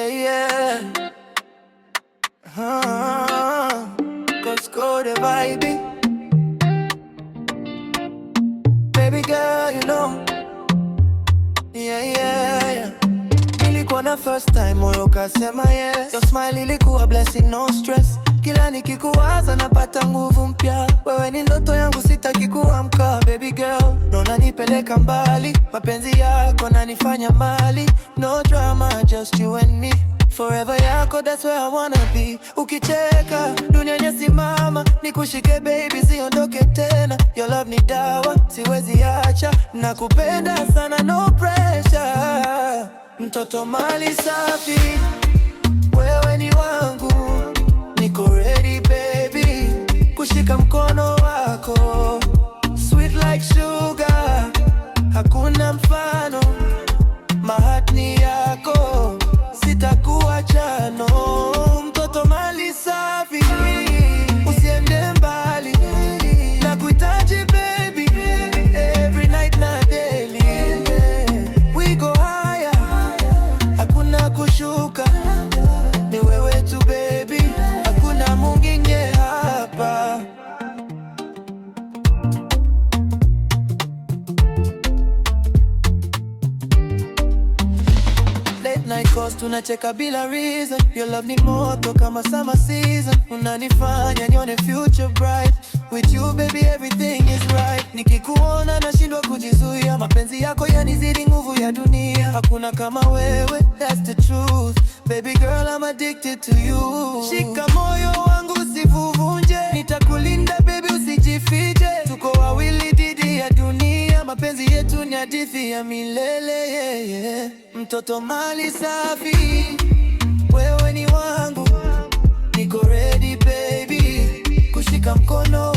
Yeah. Ah, Cause the vibe. Baby girl, you know. Yeah. Nilikuwa na first time, moyo kasema yes. Your smile ilikuwa blessing, no stress. Kila nikikuwaza napata nguvu mpya. Wewe ni ndoto yangu, sitaki kuamka. Baby girl, ndo nipeleka mbali. Mapenzi yako nanifanya mali. No drama, just you and me. Forever yako, that's where I wanna be. Ukicheka, dunia inasimama. Nikushike baby, siondoke tena. Your love ni dawa, siwezi acha. Nakupenda sana, no pressure. Mtoto mali safi, wewe ni wangu. Niko ready baby, kushika mkono wako. Sweet like sugar, hakuna mfano. My heart ni yako, sitakuacha no. Mtoto mali safi, usiende mbali. Nakuhitaji baby, every night na daily. We go higher, hakuna kushuka. Ni wewe tu baby, hakuna mwingine hapa. Late night calls tunacheka bila reason. Your love ni moto kama summer season. Unanifanya nione future bright. With you baby everything is right. Nikikuona nashindwa kujizuia. Mapenzi yako yanizidi nguvu ya dunia. Hakuna kama wewe, that's the truth. Baby girl I'm addicted to you. Shika moyo wangu usivunje. Nitakulinda baby usijifiche. Tuko wawili dhidi ya dunia. Mapenzi yetu ni hadithi ya milele yeah. Mtoto mali safi, wewe ni wangu. Niko ready baby, kushika mkono.